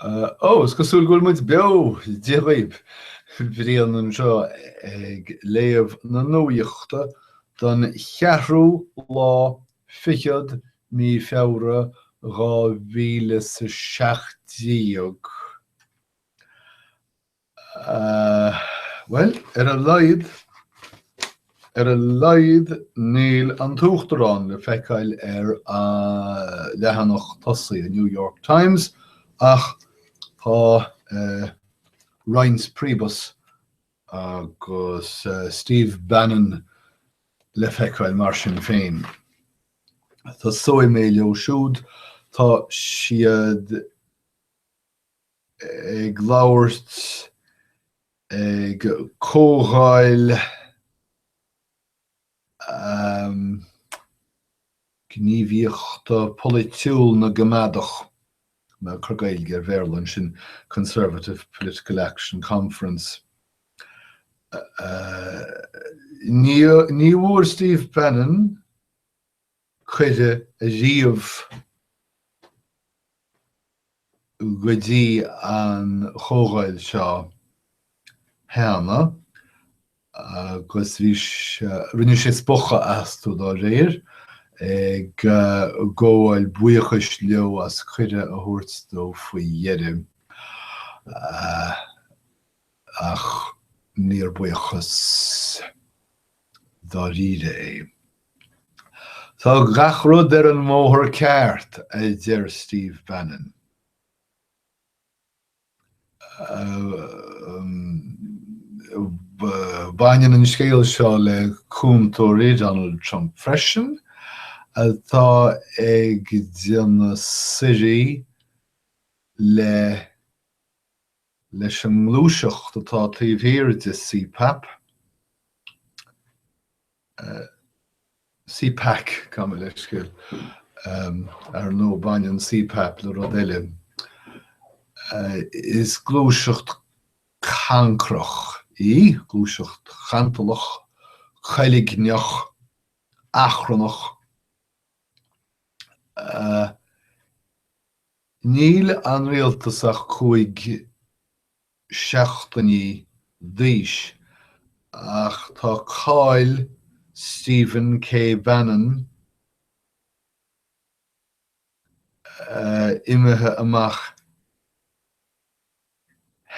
Ó, is cosúil go bhfuil muid beo! Dia dhaoibh! Brian anseo ag léamh na nuachta don cheathrú lá fichead mí Feabhra 2017. Bhuel, ar a laghad, ar a laghad níl an tUachtarán le feiceáil ar leathanach tosaigh an New York Times ach tá Reince Priebus agus Steve Bannon le feiceáil mar sin féin. Tosóidh mé leo siúd, tá siad ag labhairt ag Comhdháil Gníomhaíochta Polaitiúil na gCoimeádach, mé ag cur Gaeilge ar Bhéarla ansin, Conservative Political Action Conference. Ní bhfuair Steve Bannon cuireadh ariamh go dtí an chomhdháil seo cheana agus bhí sé, rinne sé spochadh astu dá réir, ag gabháil buíochais leo as cuireadh a thabhairt dó faoi dheireadh. Ach níor buíochas dáiríre é. Tá gach rud ar an mbóthar ceart, a deir Steve Bannon. Baineann an scéal seo le cúntóirí Donald Trump freisin, atá ag déanamh suirí le leis an ngluaiseacht atá taobh thiar de CPAP, CPAC, gabh mo leithscéal, ar ndóigh baineann CPAP le rud eile. Is gluaiseacht chancrach í, gluaiseacht chantalach, coilgneach, achrannach. Níl an rialtas ach 5 seachtainí d'aois ach tá cáil Stephen K. Bannon imithe amach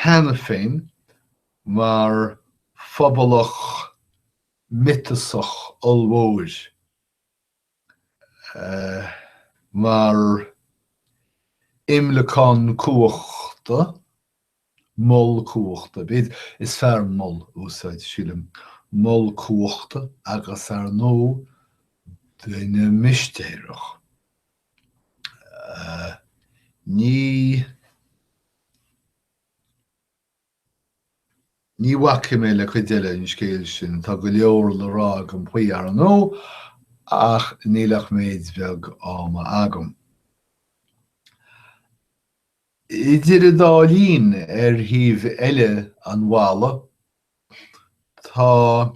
cheana féin mar phobalach miotasach ollmhór. mar imleacán cumhachta, mol cumhachta, b'fhéidir, is fearr mol a úsáid, sílim, mol cumhachta agus ar ndóigh duine mistéireach. Ní. Ní bhacfaidh mé le cuid eile an scéil sin, tá go leor le rá agam faoi, ar ndóigh, ach níl ach méid beag ama agam. Idir an dá linn, ar thaobh eile an bhalla, tá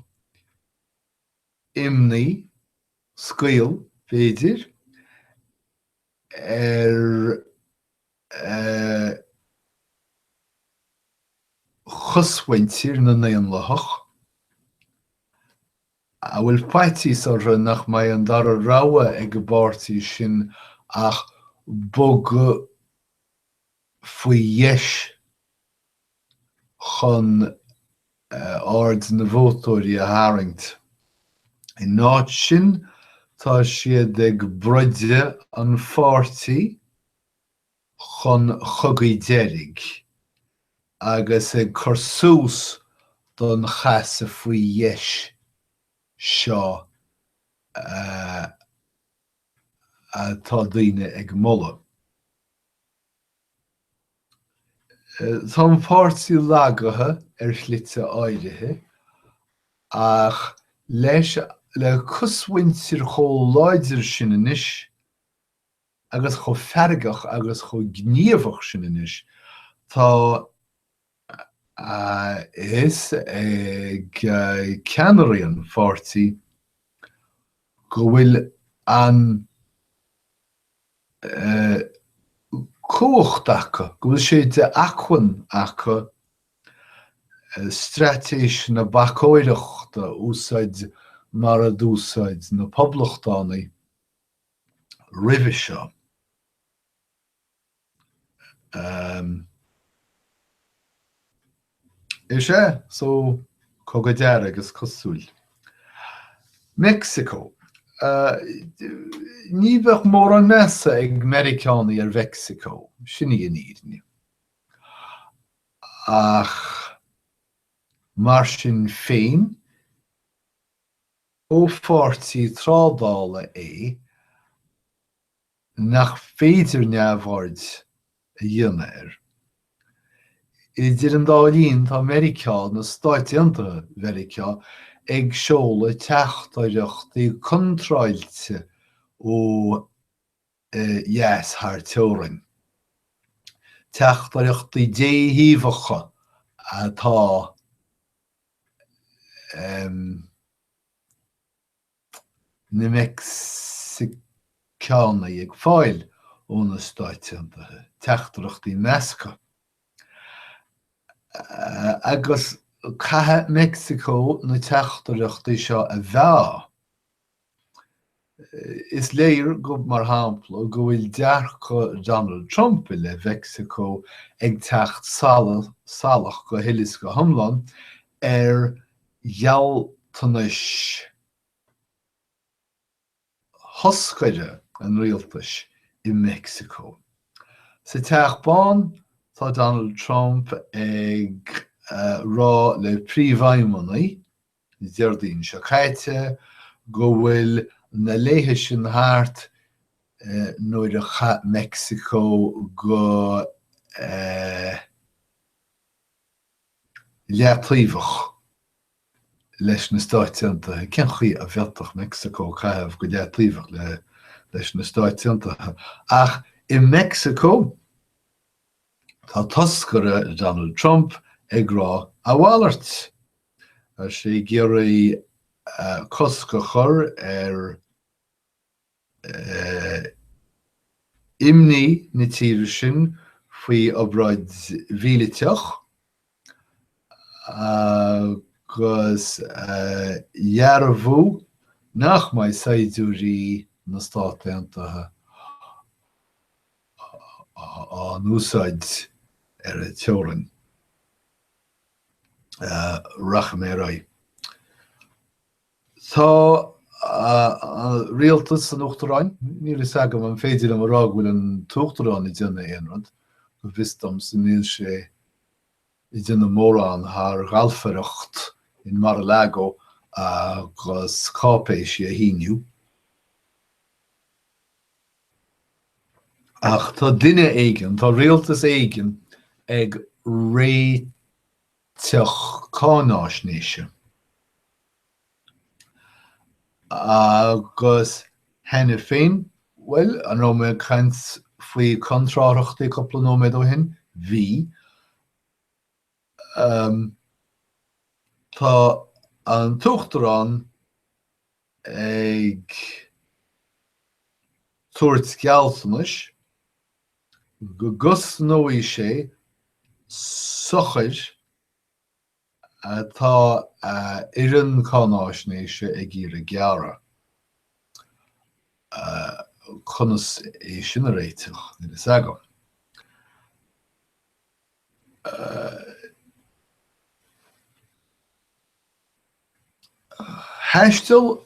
imní, scaoll, b'fhéidir, ar chosmhuintir na nDaonlathach, a bhfuil faitíos orthu nach mbeidh an dara rogha ag an bpáirtí sin ach bogadh faoi dheis chun aird na vótóirí a tharraingt. In áit sin, tá siad ag broideadh an pháirtí chun chogaidh deiridh agus ag cur suas don chasadh faoi dheis seo atá daoine ag moladh. Tá an páirtí lagaithe ar shlite áirithe ach leis le cosmhuintir chomh láidir sin anois, agus chomh feargach agus chomh gníomhach sin anois, tá a fhios ag ceannairí an pháirtí go bhfuil an. cumhacht acu, go bhfuil sé de acmhainn acu straitéis na bacóireachta a úsáid mar a d'úsáid na Poblachtánaigh roimhe seo. Is ea, so, cogadh dearg is cosúil. Meicsiceo. Ní bheadh mórán measa ag Meiriceánaigh ar Mheicsiceo, sin í an fhírinne. Ach mar sin féin, comhpháirtí trádála é nach féidir neamhaird a dhéanamh air. Idir an dá linn, tá Meiriceá, na Stáit Aontaithe Mheiriceá, ag seoladh teachtaireachtaí contráilte ó dheas thar teorainn. Teachtaireachtaí déthaobhacha atá. na Meicsiceánaigh ag fáil ó na Stáit Aontaithe, teachtaireachtaí measctha. Agus caithfidh Meicsiceo na teachtaireachtaí seo a mheá. Is léir go, mar shampla, go bhfuil dearcadh Donald Trump i leith Mheicsiceo ag teacht salach go huile is go hiomlán ar ghealltanais thoscaire an rialtais i Meicsiceo. Sa Teach Bán, tá Donald Trump ag rá le príomhfheidhmeannaigh Déardaoin seo caite go bhfuil na laetha sin thart nuair a chaith Meicsiceo go leataobhach leis na Stáit Aontaithe. Cén chaoi a bhféadfadh Meicsiceo caitheamh go leataobhach leis na Stáit Aontaithe? Ach i Meicsiceo, tá toscaire Donald Trump ag rá a mhalairt. Tá sé ag iarraidh cosc a chur ar imní na tíre sin faoi obráid mhíliteach agus a dhearbhú nach mbeidh saighdiúirí na Stát Aontaithe á n-úsáid ar an teorainn. Rachaidh mé ar aghaidh. Tá rialtas an Uachtaráin, níl fhios agam an féidir liom a rá go bhfuil an tUachtarán ag déanamh aon rud, go bhfios domsa níl sé ag déanamh mórán thar ghalfaireacht in Mar-a-Lago agus cáipéisí a shíniú. Ach tá duine éigin, tá rialtas éigin ag réiteach cáináisnéise. Agus cheana féin, bhuel, an raibh mé ag caint faoi contrárthachtaí cúpla nóiméad ó shin? Bhí. Tá an tUachtarán ag tabhairt gealltanais go gcosnóidh sé sochair atá a fhoireann cáináisnéise ag iarraidh gearradh. Conas é sin a réiteach, níl fhios agam. Thaistil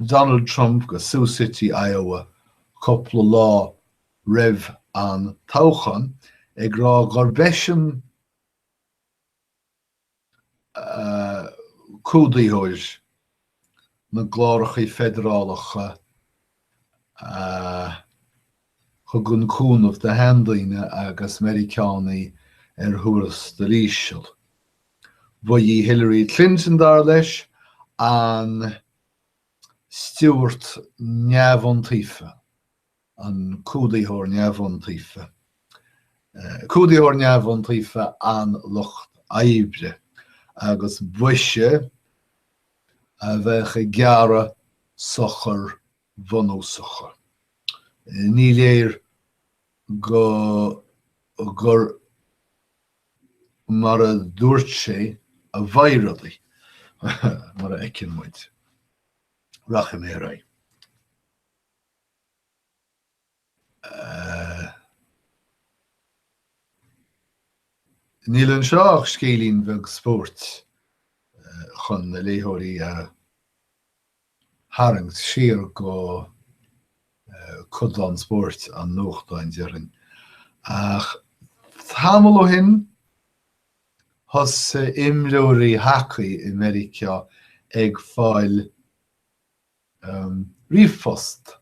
Donald Trump go Sioux City, Iowa cúpla lá roimh an toghchán ag rá gurb eisean cumhdaitheoir na gcláracha feidearálacha a thugann cúnamh do sheandaoine agus Meiriceánaigh ar thuarastal íseal. Ba í Hillary Clinton, dar leis, an stiúbhart neamhiontaofa. an cumhdaitheoir neamhiontaofa, cumhdaitheoir neamhiontaofa an lucht oibre, agus b'ise a bheadh ag gearradh sochair bhunúsacha. Ní léir. Go gur mar a dúirt sé a bheidh rudaí, mar a fheiceann muid. Rachaidh mé ar aghaidh. Níl anseo ach scéilín beag spóirt chun na léitheoirí a tharraingt siar go codán spóirt an nuachtáin, déarfainn. Ach tamall ó shin, thosaigh imreoirí hacaí i Meiriceá ag fáil ríomhphost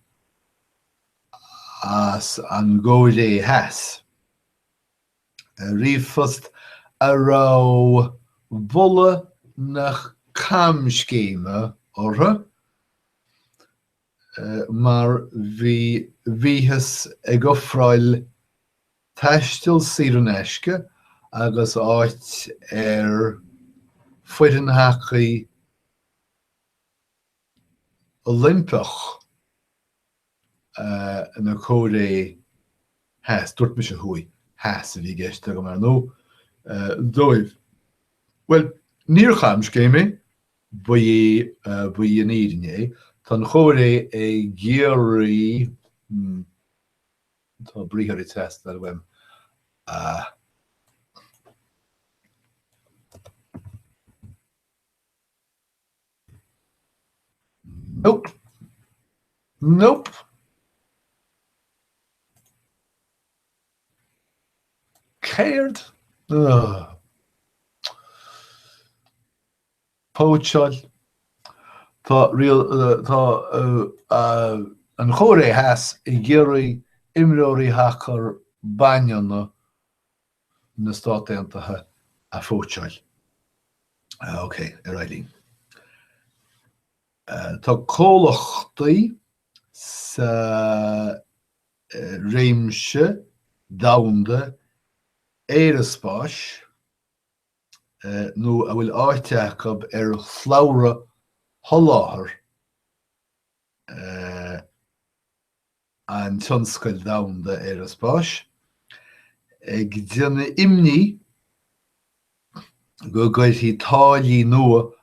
as an gCóiré Theas, ríomhphost a raibh boladh na camscéime orthu mar bhí bhíothas ag ofráil taisteal saor in aisce agus áit ar foireann hacaí Oilimpeach na Cóiré Theas, dúirt mise thuaidh, theas a bhí i gceist agam ar ndóigh, dóibh. Bhuel, níor chamscéim é, ba í ba í an fhírinne é. Tá an Chóiré ag iarraidh, tá briathar ag teastáil uaim, a. Nope. Nope. Céard? Ugh. Póitseáil. Tá riail, tá an Chóiré Theas ag iarraidh imreoirí shacar baineanna na Stát Aontaithe a phóitseáil. Ok, ar aghaidh linn. Tá comhlachtaí sa réimse domhanda aeraspáis nó a bhfuil áit acu ar shlabhra soláthair an tionscail domhanda aeraspáis, ag déanamh imní go gcuirfidh táillí nua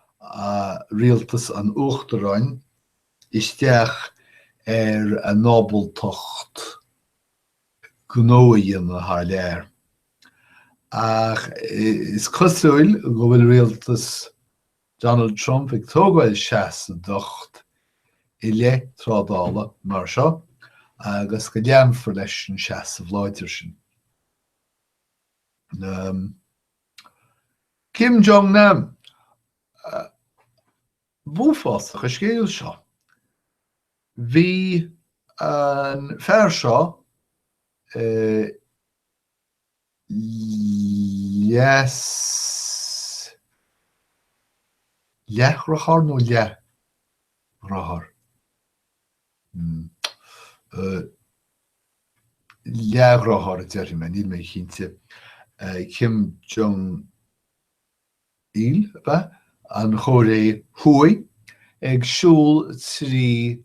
rialtas an Uachtaráin isteach ar a n-ábaltacht gnó a dhéanamh thar lear. Ach is cosúil go bhfuil rialtas Donald Trump ag tógáil seasamh docht i leith trádála mar seo agus go leanfar leis an seasamh láidir sin. Kim Jong Nam, B'uafásach an scéal seo. Bhí an fear seo leas leathdheartháir nó leathdheartháir? Leathdheartháir a déarfaidh mé, níl mé cinnte. Kim Jong Il, ab ea? An Chóiré Thuaidh, ag siúl trí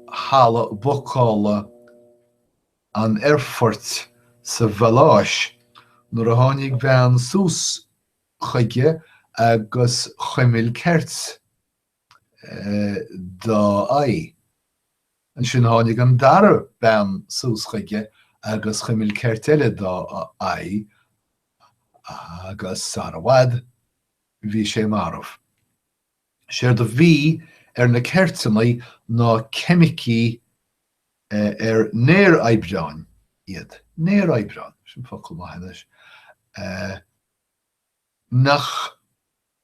halla bacála an aerfoirt sa Mhaláis nuair a tháinig bean suas chuige agus chuimil ceirt dá aghaidh. Ansin tháinig an dara bean suas chuige agus chuimil ceirt eile dá aghaidh agus sara bhfad bhí sé marbh. Séard a bhí ar na ceirteanna ná ceimicí ar néaroibreáin iad, néaroibreáin, sin focal maith anois, nach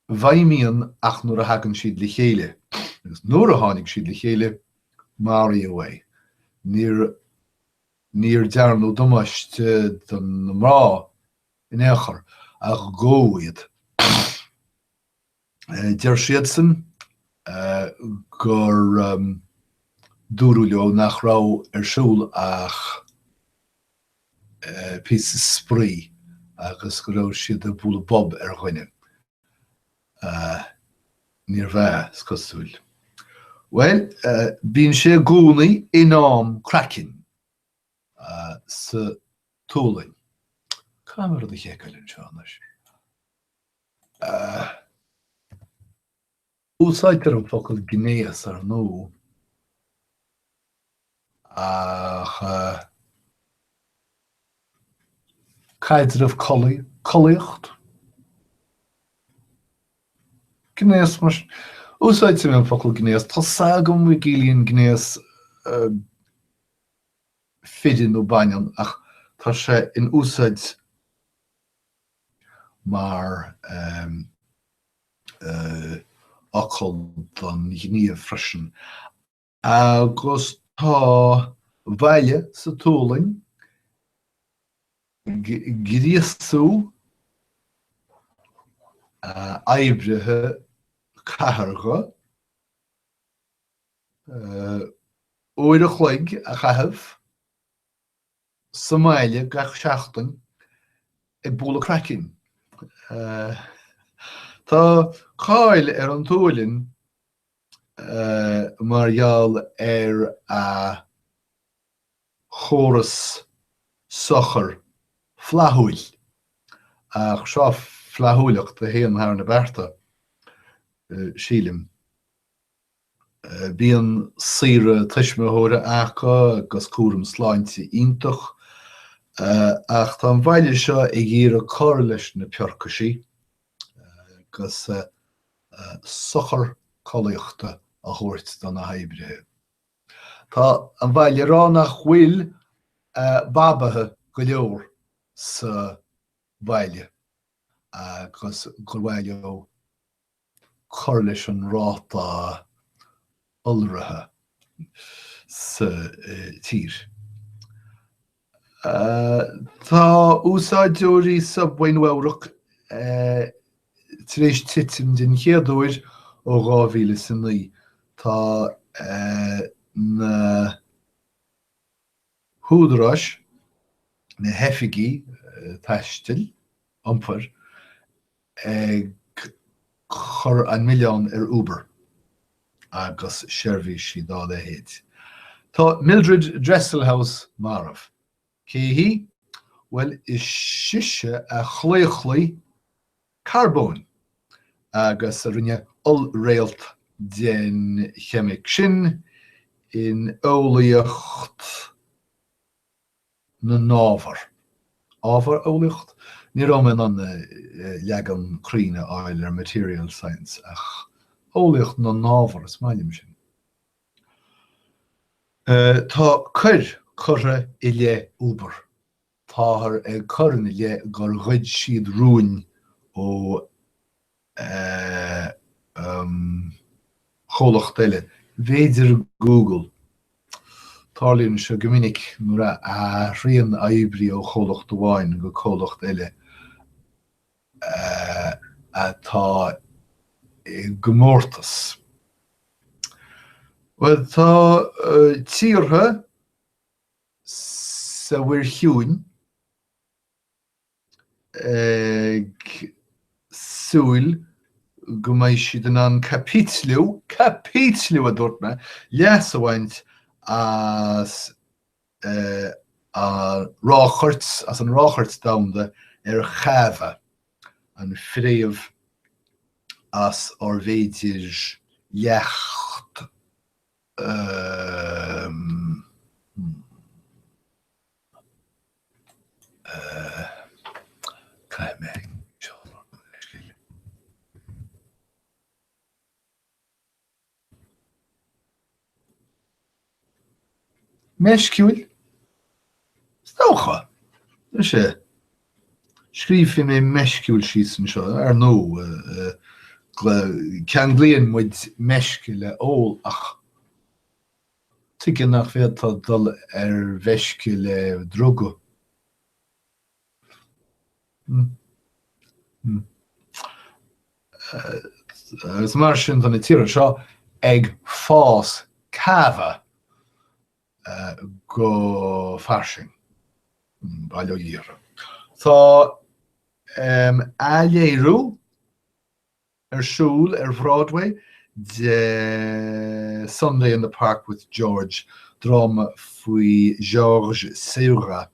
bhfeidhmíonn ach nuair a thagann siad le chéile. Agus nuair a tháinig siad le chéile, maraíodh é. Níor, níor dearnadh damáiste do na mná in aon chor, ach dhódh iad. Deir siadsan gur dúradh leo nach raibh ar siúl ach píosa spraoi agus go raibh siad ag bualadh bob ar dhuine. Níorbh ea, is cosúil. Bhuel, bíonn sé i gcónaí in am craicinn sa tSualainn. Caithfidh mé rud a sheiceáil anseo anois. Úsáidtear an focal gnéas, ar ndóigh, ach caidreamh collaí, collaíocht? Gnéas, mar sin. Úsáidfidh mé an focal gnéas. Tá 's agam go gciallaíonn gnéas fireann nó baineann ach tá sé in úsáid mar fhocal don ghníomh freisin. Agus tá baile sa tSualainn ag gríosú oibrithe cathartha uair a chloig a chaitheamh sa mbaile gach seachtain ag bualadh craicinn. Tá cáil ar an tSualainn mar gheall ar a chóras sochar flaithiúil, ach seo flaithiúlacht a théann thar na bearta, sílim. Bíonn saoire tuismitheora acu agus cúram sláinte iontach, ach tá an bhaile seo ag iarraidh cur leis na piorcaisí agus sochar collaíochta a thabhairt do na hoibrithe. Tá an bhaile ag rá nach bhfuil babaithe go leor sa bhaile agus gur mhaith leo cur leis an ráta iolraithe sa tír. Tá úsáideoirí Subway Nua-Eabhrac tar éis titim den chéad uair ó 2009. Tá na húdaráis, na hoifigí taistil, iompair, ag cur an milleán ar Uber agus seirbhísí dá leithéid. Tá Mildred Dresselhaus marbh. Cé hí? Bhuel, is sise a chlaochlaigh carbón agus a rinne ollréalt den cheimic sin in eolaíocht na n-ábhar. Ábhareolaíocht? Ní raibh mé in ann leagan cruinn a fháil ar material science ach eolaíocht na n-ábhar, is maith liom sin. Tá coir curtha i leith Uber. Táthar ag cur ina leith gur ghoid siad rúin ó chomhlacht eile, b'fhéidir Google. Tarlaíonn seo go minic nuair a athraíonn oibrí ó chomhlacht amháin go comhlacht eile atá i gcomórtas. Bhuel, tá tíortha sa Mhuir Chiúin ag súil go mbeidh siad in ann caipitliú, caipitliú a dúirt mé, leas a bhaint as an ráchairt, as an ráchairt domhanda ar kava, an fréamh as ár bhféidir leacht Caithfidh mé Meisciúil? Is dócha. Is ea. Scríobhfaidh mé meisciúil síos anseo. Ar ndóigh, ceanglaíonn muid meisce le ól ach Tuige nach bhféadfá dul ar mheisce le druga? Agus mar sin tá na tíortha seo ag fás kava go fairsing. Bail ó Dhia orthu. Tá athléiriú ar siúl ar Bhroadway. De Sunday in the Park with George, dráma faoi Georges Seurat,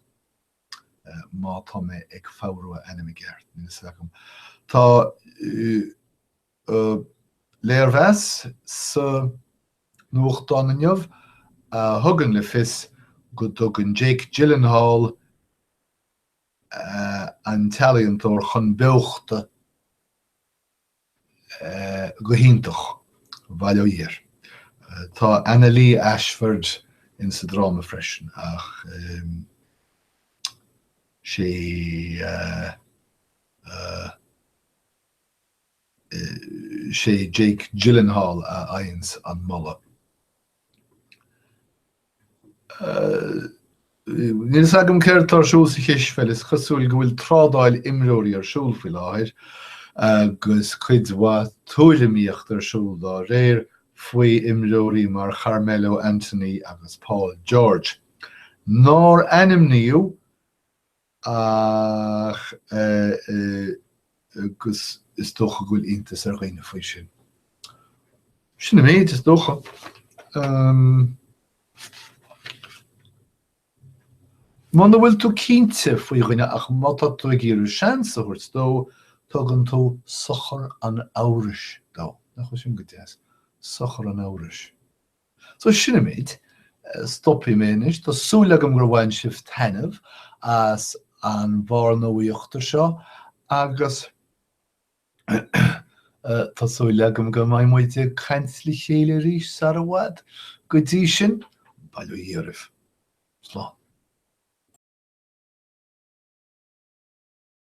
má tá mé ag foghrú a ainm i gceart, níl fhios agam. Tá léirmheas sa nuachtán inniu a thugann le fios go dtugann Jake Gyllenhaal an t-ealaíontóir chun beochta go hiontach, bail ó Dhia air. Tá Annaleigh Ashford in sa dráma freisin ach sé sé Jake Gyllenhaal a fhaigheanns an moladh. Níl fhios agam céard atá ar siúl sa chispheil, is cosúil go bhfuil trádáil imreoirí ar siúl faoi láthair agus cuid mhaith tuairimíocht ar siúl dá réir faoi imreoirí mar Carmelo Anthony agus Paul George, nár ainmníodh ach agus is dócha go bhfuil iontas ar dhaoine faoi sin. Sin an méid, is dócha. Muna bhfuil tú cinnte faoi dhuine ach má tá tú ag iarraidh seans a thabhairt dó, tugann tú sochar an amhrais dó. Nach bhfuil sin go deas? Sochar an amhrais. So sin an méid. Stopfaidh mé anois. Tá súil agam gur bhain sibh taitneamh as an bharr nuaíochta seo agus tá súil agam go mbeidh muid ag caint le chéile arís sar i bhfad. Go dtí sin, bail ó Dhia oraibh. Slán.